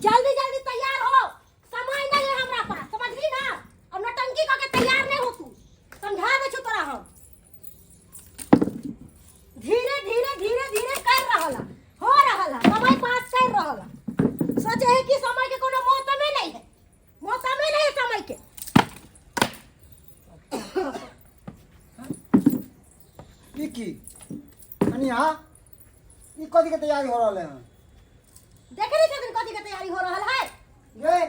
जल्दी जल्दी तैयार हो, समय नहीं है हमरा पास, समझली ना? अब नौटंकी करके तैयार नहीं हो तू, समझा दे छु तोरा हम। धीरे धीरे धीरे धीरे कर रहल है, हो रहल है, समय पास कर रहल है। सोचे है कि समय के कोनो मौसमे नहीं है, मौसमे नहीं है समय के। ई की कनिया, ई कथी के तैयारी हो रहल है? देखे नहीं छथिन कथी के तैयारी हो रहल है? ये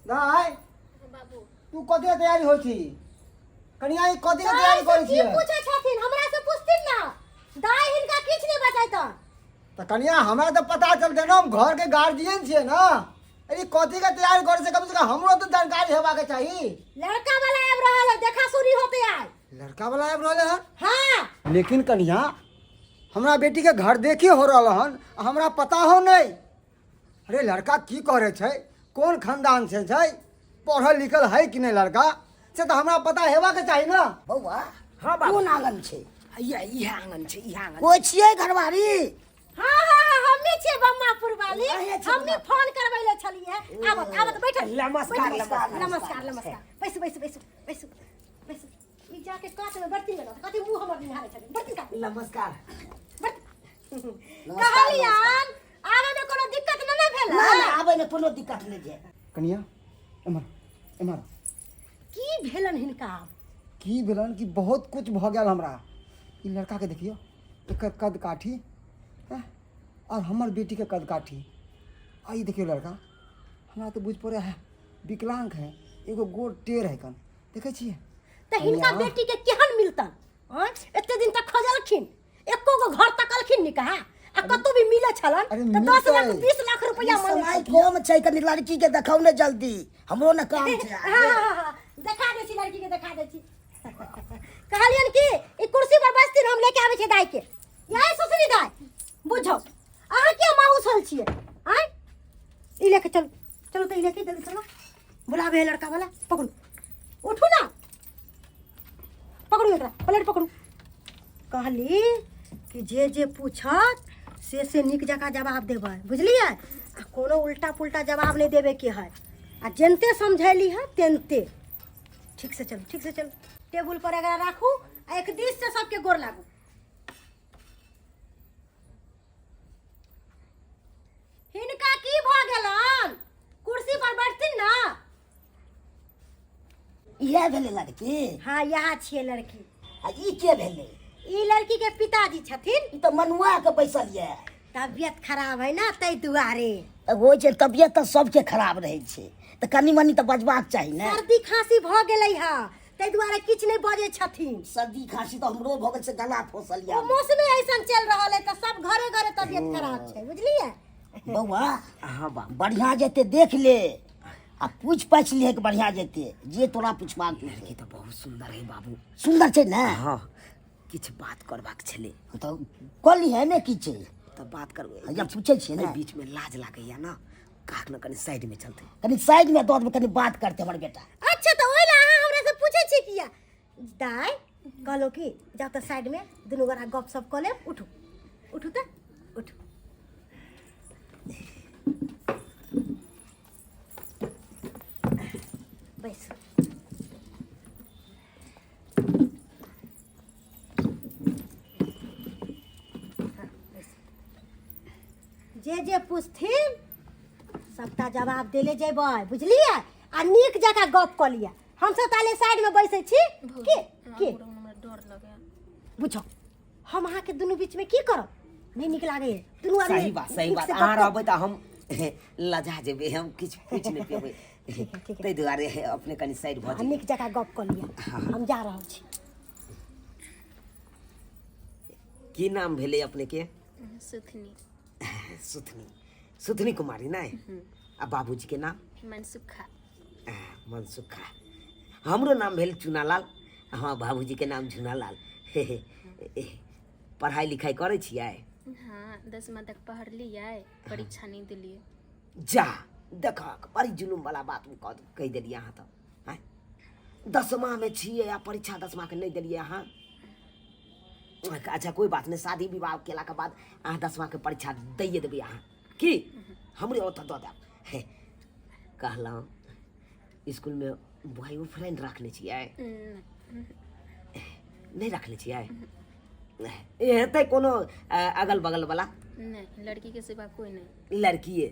दाय बाबू, तू कथी के तैयारी होइ छी? कनिया, ई कथी के तैयारी करै की छियै? पूछे छथिन? हमरा से पूछथिन ना दाय, हिनका किछु नहीं बचैतन। तऽ कनिया, हमरा तऽ पता चलतै ने, हम घर के गार्जियन छियै ने। अरे कथी के तैयारी करै छै, कम से कम हमरो तऽ जानकारी हेबाक चाही। लड़का वाला आबि रहल है, देखा सुनी होते आय। लड़का वाला आबि रहल है? हाँ। लेकिन कनिया, हमरा बेटी के घर देखी हो रहल हन आ हमरा पता हो नहीं। अरे लड़का की करे छै, कोन खानदान से छै, पढ़ल लिखल है कि नहीं लड़का, से तऽ हमरा पता हेबाक चाही ने। बौआ। हाँ बाबू। कोन आंगन छै? इएह इएह आंगन छै, इएह आंगन। कोइ छियै घरवारी? हाँ हाँ हाँ, हम्मी छियै बम्मापुर वाली। अहें छियै। हम्मी फोन करबै ले छलियै। आबत आबत, बैठल। नमस्कार। बैठल। नमस्कार। नमस्कार नमस्कार, बैसू बैसू बैसू बैसू बैसू। ई जाके कात में बर्ती में कथी मुंह हमर निहारे छथिन, बर्ती कात। नमस्कार। कहलियन आबे में कोनो दिक्कत न ने भेल? ना ना, आबै मे कोनो दिक्कत नहि छै। कनिया, एम्हर एम्हर। की भेलन हिनका आब? की भेलन कि बहुत कुछ भऽ गेल हमरा। ई लड़का के देखियौ, एकर कद काठी हैं, और हमर बेटी के कद काठी। आ ई देखियौ लड़का, हमरा तऽ बुझि पड़ै है विकलांग है, एगो गोड़ टेढ़ है कन, देखै छियै? तऽ हिनका कनिया। बेटी के केहन मिलतन? आँय, एते दिन तक खोजलखिन, एको गो घर तकलखिन नि कहा, आ कतौ भी मिले छलन अरे तऽ 10 लाख मिलतै। 20 लाख रुपया ई मांगे समय छलखिन। कम छै, कनि लड़की के देखाउ ने जल्दी, हमरो ने काम छै। हाँ हाँ हाँ हाँ, देखा दै छी, लड़की के देखा दै छी। कहलियन कि ई कुर्सी पर बैसथिन, हम लेके आबै छियै दाई के। यही सुसरी दाई, बुझो अहाँ किया माउस होल छियै? आँय, ई लेके चलू, चलू तऽ ई लेके जल्दी चलू। बुलाबे है लड़का वाला। पकड़ू, उठू ना, पकड़ू एकरा, प्लेट पकड़ू। कहली कि जे जे पूछत से नीक जकाँ जवाब देबै, बुझलियै? आ कोनो उल्टा पुल्टा जवाब नहि देबे के है, आ जेनते समझैली है तेनते। ठीक से चलू, ठीक से चलू। टेबुल पर एकरा राखू आ एक दिस से सबके गोर लागू। हिनका की भऽ गेलन? कुर्सी पर बैठथिन ना। इएह भेलै लड़की? हाँ, इएह छियै लड़की। आ ई के भेलै? ई लड़की के पिताजी छथिन। ई तऽ मनुआ के बैसल यऽ। तबियत खराब है ना, ताहि दुआरे। तऽ होइ छै, तबियत तऽ सबके खराब रहै छै, तऽ कनि मनि तऽ बजबाक चाही ने। सर्दी खांसी भऽ गेलै हँ, ताहि दुआरे किछु नहि बजै छथिन। सर्दी खांसी तऽ हमरो भऽ गेल छै, गला फंसल ओ यऽ। मौसमे ऐसन चलि रहल है तऽ सब घरे घरे तबियत खराब छै, बुझलियै? बौआ। हाँ बाबू। बढ़िया जेते देख ले आ पूछ पाछ ले के बढ़िया जेते जे तोरा पूछबाक छै। लड़की तऽ बहुत सुंदर है बाबू। सुंदर छै ने? हाँ, किछु बात करबाक छलै। तऽ कहली है ने, की छै? तऽ बात करबै। हैया पूछै छियै ने। एहि बीचमे लाज लागैया ने, काक ने कनि साइडमे चलतै। कनि साइड में दऽ देबै, कनि बात करते हमर बेटा। अच्छा, तऽ ओहि लए अहाँ हमरा से पूछै छी किया? दाइ, कहलहुँ कि जाउ तऽ साइडमे दुनू गोरा गप सप कऽ लेब। उठू उठू तऽ उठू। बैसू। हाँ, बैसू। जे जे पूछथिन सबटा जवाब देले जेबै, बुझलियै? आ नीक जकाँ गप कऽ लिअ। हमसब ताले साइडमे बैसै छी। के के हमरा डर लगे। बुझो, हम अहाँके दुनू बीचमे की करब? नहि नीक लागैए दुनू आदमी। सही बात, सही नीक बात। से गप अहाँ करू। रहबै तऽ हम लजा जेबै, हम किछु पूछि नहि पेबै। ठीक है, ठीक है। ताहि दुआरे अपने कनि साइड भऽ आ जेबै। नीक जकाँ गप कऽ लिअ, हम जा रहल छी। की नाम भेलै अपनेके? सुथनी। सुथनी, सुथनी कुमारी नहि? आ बाबूजीके नाम? मनसुखा। मनसुखा। हमरो नाम भेल चुनालाल। हँ, बाबूजीके नाम झुनालाल। हे हे। पढ़ाइ लिखाइ करै छियै? हाँ, 10मा तक पढ़लियै, परीक्षा नहीं दिलियै। जा देखक, बड़ी जुलुम वाला बात कहि देलियै अहाँ तऽ। आँय, 10मामे छियै आ परीक्षा 10माके नहि देलियै अहाँ? अच्छा, कोइ बात नहि, शादी विवाह केलाके बाद अहाँ 10माके परीक्षा दैए देबै अहाँ की। हमरे ओतऽ दऽ देब। हे, कहलहुँ इसकुलमे बॉयो फ्रेंड रखने छियै? नहि रखने छियै? हेतै कोनो अगल बगल वाला? नहि, लड़की के सिवा कोई नहि। लड़किए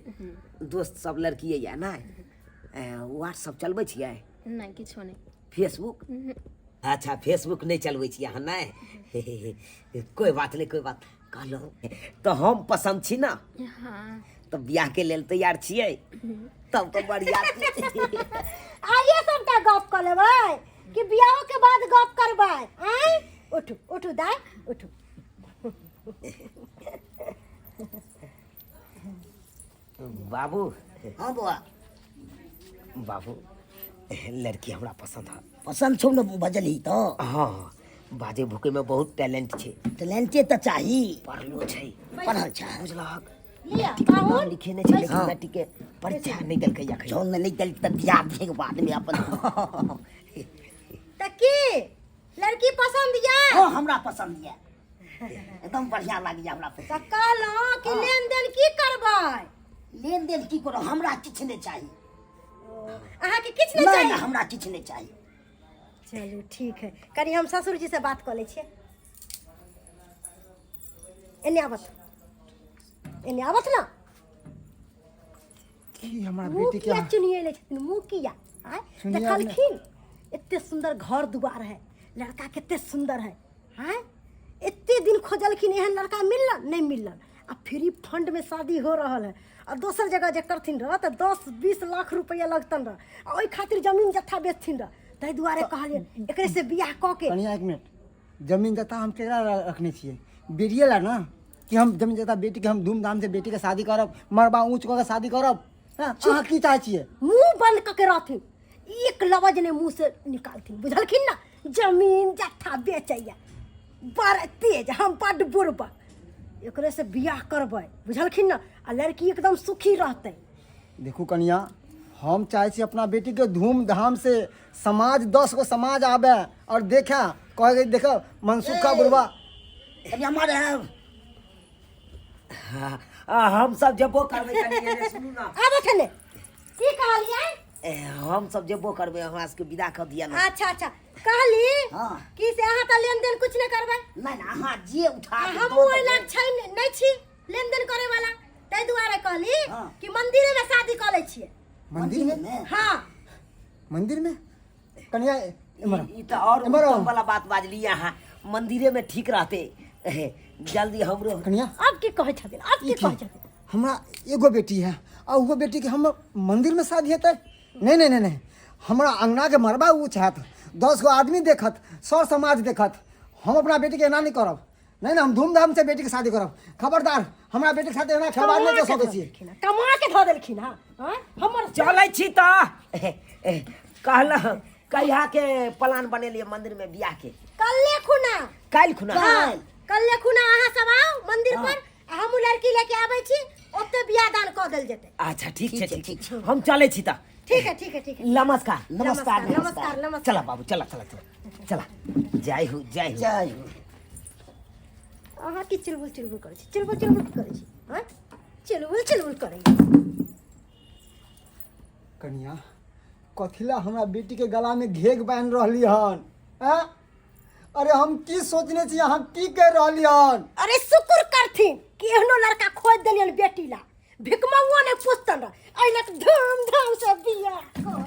दोस्त सब लड़किए यऽ? नहि। व्हाट्सअप चलबै छियै? नहि, किछो नहि। फेसबुक? अच्छा, फेसबुक नहि चलबै छियै अहाँ? नहि, कोइ बात नहि, कोइ बात। कहलहुँ तऽ हम पसन्द छी ने? हाँ। तऽ बियाहके लेल तैयार छियै? तब तऽ बढ़िया। आइए सबटा गप कऽ लेबै कि बियाहो के बाद गप करबै? आँय, उठू उठू दाय, उठू। बाबू। हाँ बौआ। बाबू, लड़की हमरा पसंद है। पसंद छौ ने? बजलही तऽ? हाँ, बाजे भूखे में बहुत टैलेंट छै। टैलेंटे तऽ चाही। पढ़लो छै। पढ़ल छै। बुझलहक? लिअ। नाम पाहुन। लिखेने छै, लेकिन बेटी के परीक्षा नहि देलकै अखन। जौन नहि देलक तऽ बियाह दिहे बाद में अपन। तऽ की लड़की पसंद यऽ? हाँ, हमरा पसंद यऽ, एकदम बढ़िया लागैया हमरा तऽ कहलहुँ कि लेन देन की करबै? लेन देन की करो, हमरा किछु नहि चाही। अहाँके किछु नहि नहि। चाही? नहि, हमरा किछु नहि चाही। चलू ठीक है, कनि हम ससुर जी से बात कऽ लै छियै। एने आबत, एने आबत ना। की हमरा मुँह बेटी के किया चुनिएले छथिन? मुँह किया आँय? चुनिया देखलखिन एते सुंदर घर दुआर है, लड़का कते सुंदर है। आँय, एते दिन खोजलखिन, एहन लड़का मिलल नहि मिलल। आ फ्री फंड में शादी हो रहल है, आ दोसर जगह जे करथिन रह तऽ 10-20 लाख रुपया लगतन रह, आ ओहि खातिर जमीन जत्था बेचथिन रह। ताहि दुआरे कहलियै एकरे से बियाह कऽ के। कनिया, एक मिनट। जमीन जत्था हम केकरा रखने छियै? बेटिए ला ना, कि हम जमीन जत्था बेटी के, हम धूमधाम से बेटी के शादी करब, मरबा ऊँच कऽ के शादी करब। हाँ, अहाँ की चाहै छियै? मुंह बंद कऽ के रहथिन, एक लवज ने मुंह से निकालथिन, बुझलखिन ना? जमीन जत्था बेचैया बड़ तेज, हम बड्ड बुड़बक। एकरे से बियाह करबै, बुझलखिन ना? आ लड़की एकदम सुखी रहतै। देखू कनिया, हम चाहै छी अपना बेटीके धूमधाम से, समाज 10 गो समाज आबै और देखै, कहै देखो मनसुखा बुढ़वा। कनि हमर हम सब जेबो करबै कनि एने सुनू ना। आबऽ ने, की कहलियै? हम सब जेबो करबै, हमरा सबके विदा कऽ दिअ ना। अच्छा अच्छा, कहली हाँ। कि से अहाँ तऽ लेन देन कुछ नहि करबै? नहि नहि, अहाँ जे उठा के हमहूँ दऽ ओहि देबै। लायक छै नहि छी लेन देन करे वाला, ताहि दुआरे कहली कि मंदिरे में शादी कऽ लै छियै। मंदिर में? में? हाँ। मंदिर में? कनिया, एम्हर ई तऽ और एम्हर आउ। उत्तम वाला बात बाजली अहाँ, मंदिरे में ठीक रहते। जल्दी हमरो कनिया। अब की कहै छथिन? अब की ई कहै छथिन? हमरा एगो बेटी है, आ ओहो बेटी के हम मंदिर में शादी हेतै? नहीं नहीं नहीं नहीं, हमरा अंगना के मरबा ऊँच हैत, 10 गो आदमी देखत, सर समाज देखत। हम अपना बेटी के एना नहीं करब। नहीं नहीं, हम धूमधाम से बेटी के शादी करब। खबरदार, हमरा बेटी के साथ एना खिलवाड़ नहीं कर कमा के सकै धऽ छी। देलखिन हँ, कमा के धऽ देलखिन हँ। आँय, हमर चलै छी तऽ कहलहुँ कहिया के प्लान बनेलियै मंदिर में बियाह के? कल्ले खुना। काल्हि खुना? हाँ, कल्ले खुना अहाँ सब आउ मंदिर पर, आ हमहूँ लड़की लेके आबै छी, ओते बियाह दान कऽ देल जेतै। अच्छा, ठीक छै। ठीक छै, ठीक छै, हम चलै छी तऽ। ठीक है, ठीक है, ठीक है। नमस्कार। नमस्कार। नमस्कार, नमस्कार। चला बाबू, चला चला चला चला, जय हो, जय हो। जय हो। अहाँ की चुलबुल चुलबुल करै छी? चुलबुल चुलबुल की करै छी? आँय, चुलबुल चुलबुल करै। कनिया, कथिला हमरा बेटी के गला में घेघ बान्हि रहली हन? आँ? अरे, हम की सोचने छी, अहाँ की कहि रहली हन? अरे, शुक्र करथिन कि एहनो लड़का खोज देलियन बेटी ला, भिकमंगो नहि पूछतन रह, एहि लए धूमधाम से बियाह कर।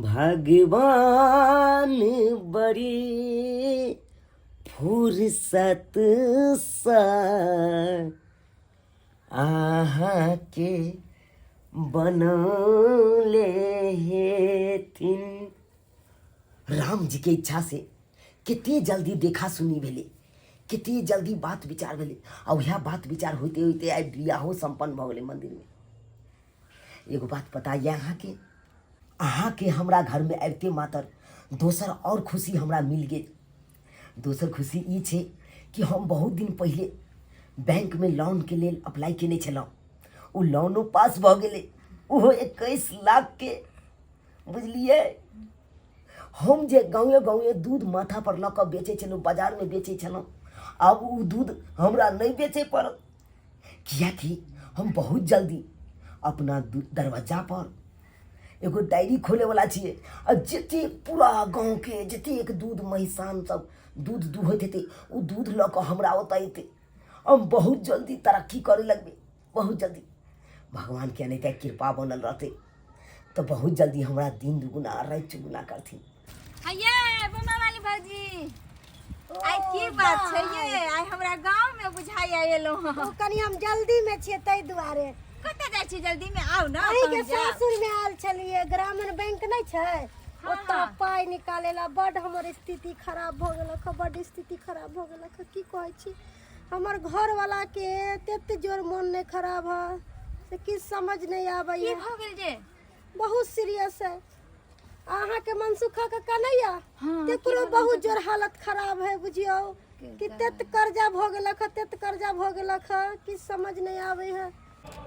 भगवान बड़ी फुर्सत से अहाँके बनौले हेथिन। राम जी के इच्छा से कते जल्दी देखा सुनी भेलै, कते जल्दी बात विचार भेलै, आ वएह बात विचार होइते होइते आइ बियाहो सम्पन्न भऽ गेलै मंदिरमे। एगो बात पता यऽ अहाँके? अहाँके हमरा घरमे आबिते मातर दोसर आओर खुशी हमरा मिल गेल। दोसर खुशी ई छै कि हम बहुत दिन पहिले बैंकमे लोनके लेल अप्लाई केने छलहुँ, ओ लोनो पास भऽ गेलै, ओहो 21 लाखके। बुझलियै? हम जे गाँवे गाँवे दूध माथापर लऽ कऽ बेचै छलहुँ, बाजारमे बेचै छलहुँ, आब ओ दूध हमरा नहि बेचै पड़त, किएकि हम बहुत जल्दी अपना दरवाजा पर एगो डायरी खोलैवला छियै आ जतेक पूरा गाँवके जतेक दूध महिसान सब दूध दुहैत हेतै ओ दूध लऽ कऽ हमरा ओतऽ अयतै। हम बहुत जल्दी तरक्की करे लगबै, बहुत जल्दी। भगवानके एनाहिते कृपा बनल रहतै तऽ बहुत जल्दी हमरा दिन दुगुना राति चौगुना करथिन। हये बुमा वाली भौजी, आइ की बात छै ये? आइ हमरा गाँव में बुझाइ एलहुँ हँ। ओ कनि हम जल्दी में छियै ताहि दुआरे। कतऽ जाइ छी जल्दी में? आउ ने। अहीँके तहन जायब। सासुर में आयल छलियै, ग्रामीण बैंक नहि छै ओतऽ पाइ निकालै ला। बड्ड हमर स्थिति खराब भऽ गेलक हँ, बड्ड स्थिति खराब भऽ गेलक हँ। की कहै छी, हमर घरवाला के तते जोर मोन नहि खराब है से किछु समझ नहि की आबैया। भऽ गेल जे? बहुत सीरियस है। अहाँके मनसुखा काका नहि या हाँ, तेकरो बहुत जोर हालत खराब है। बुझियौ कि तेत कर्जा भऽ गेलक हँ, तेत कर्जा भऽ गेलक हँ, किछु समझ नहि आबै है।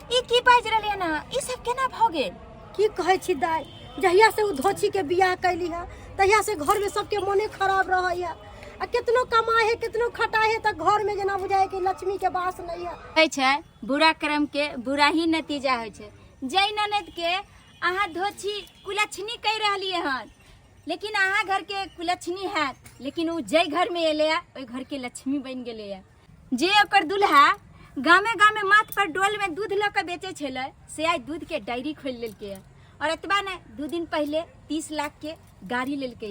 ई की बाजि रहलियै ने? ई सब केना भऽ गेल? की कहै छी दाइ, जहिया से ओ धोछी के बियाह कैली है तहिया से घर में सबके मोने खराब रहैया। आ केतनो कमाए है, केतनो खटाए है, तऽ घर में जेना बुझाए कि लक्ष्मी के वास नहीं है। होइ छै, बुरा कर्म के बुरा ही नतीजा होइ छै। जै ननद के अहाँ धोछी कुलक्षणी कहि रहलियै हन, लेकिन अहाँ घर के कुलक्षणी हैत, लेकिन ओ जै घर में एलै ओहि घर के लक्ष्मी बनि गेलै। जे ओकर दुल्हा गामे गामे माथ पर डोल में दूध लऽ कऽ बेचै छलै से आइ दूध के डायरी खोलि लेलकै। और एतबा नहि, 2 दिन पहिले 30 लाख के गाड़ी लेलकै।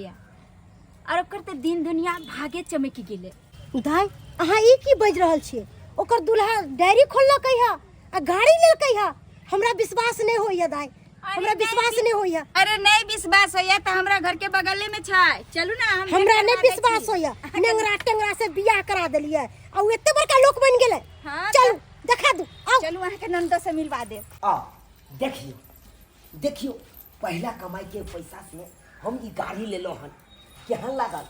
और ओकर तऽ दिन दुनिया भागे चमकि गेलै। दाइ, अहाँ ई की बाजि रहल छियै? ओकर दुल्हा डायरी खोललकै है आ गाड़ी लेलकै है? हमरा विश्वास नहि होइया दाइ, हमरा विश्वास नहि होइया। अरे नहीं विश्वास होइया तऽ हमरा घर के बगले में छै, चलू ना। हम हमरा भेंट नहि करवा दै विश्वास छी। होइया। नेंगरा टेंगरा से बियाह करा देलियै आ ओ एते बड़का लोक बनि गेलै। हाँ, चलू देखा दू, आउ। चलू, अहाँके ननदो से मिलवा देब। आ देखियौ देखियौ, पहिला कमाई के पैसा से हम ई गाड़ी लेलहुँ हन, केहन लागल?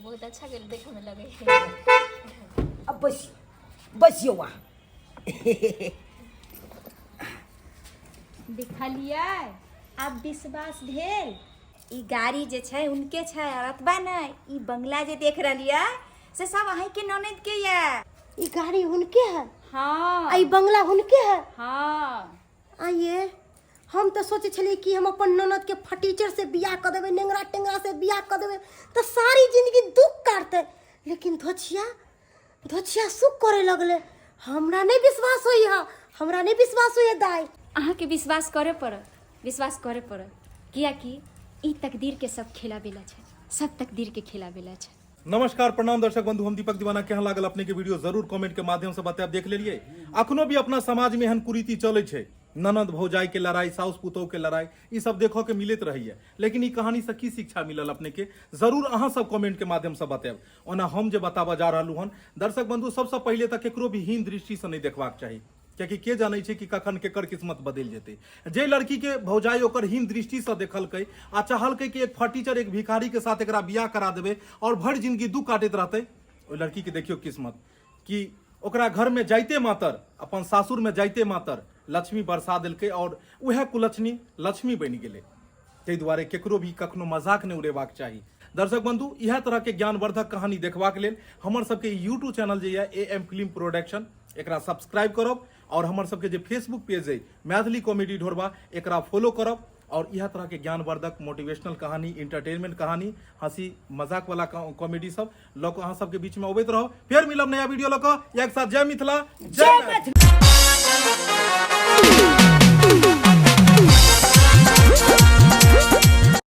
बहुत अच्छा गेल, देखे में लगे। अब बैसियौ बैसियौ अहाँ। देखलियै, आब विश्वास भेल? ई गाड़ी जे छै उनके छै। और एतबा नहि, ई बंगला जे देख रहलियै से सब अहींके ननद के ये। ई गाड़ी हुनके है? हाँ। आ ई बंगला हुनके है? हाँ। आइए हम तऽ सोचै छलियै कि हम अपन ननद के फटीचर से बियाह कऽ देबै, नेंगरा टेंगरा से बियाह कऽ देबै तऽ सारी जिंदगी दुख काटतै, लेकिन धोछिया धोछिया सुख करे लगलै। हमरा नहि विश्वास होइया, हमरा नहि विश्वास होइया दाइ। अहाँके विश्वास करऽ पड़त, विश्वास करऽ पड़त, कियाकि ई तकदीर के सब खेला बेला छै, सब तकदीर के खेला बेला छै। नमस्कार, प्रणाम दर्शक बंधु, हम दीपक दीवाना। केहन लागल अपने के वीडियो जरूर कमेंट के माध्यम से बतायब। देख लेलिए, अखनो भी अपना समाज में एहन कुरीति चले छै, ननद भौजाई के लड़ाई, साउस पुतोह के लड़ाई, ई सब देखऽ के मिलैत रहैया। लेकिन ई कहानी से की शिक्षा मिलल अपने के जरूर अहाँ सब कमेंट के माध्यम से बतायब। ओना हम जे बताबऽ जा रहलहुँ हन दर्शक बंधु, सबसे पहिले तऽ केकरो भी हीन दृष्टि से नहीं देखबाक चाही, कियाकि के जानै छै कि कखन केकर किस्मत बदलि जेतै। जे लड़की के भौजाई ओकर हीन दृष्टि से देखलकै आ चाहलकै कि एक फटीचर एक भिखारी के साथ एकरा बियाह करा देबै और भरि जिंदगी दुख काटैत रहतै, ओहि लड़की के देखियौ किस्मत कि ओकरा घर में जाइते मातर, अपन सासुर में जाइते मातर लक्ष्मी बरसा देलकै और उएह कुलक्ष्मी लक्ष्मी बनि गेलै। ताहि दुआरे केकरो भी कखनो मजाक नहि उड़ेबाक चाही। दर्शक बंधु, इएह तरह के ज्ञानवर्धक कहानी देखबाक लेल हमर सबके यूट्यूब चैनल जे यऽ ए एम फिल्म प्रोडक्शन, एकरा सब्सक्राइब करब और हमर सबके जे फेसबुक पेज अइ मैथिली कॉमेडी ढोरबा, एकरा फॉलो करब और इएह तरह के ज्ञानवर्धक मोटिवेशनल कहानी, इंटरटेनमेंट कहानी, हंसी मजाक वाला कॉमेडी सब लऽ कऽ अहाँ सबके बीच में अबैत रहब। फेर मिलब नया वीडियो लऽ कऽ एक साथ। जय मिथिला, जय मैथिली।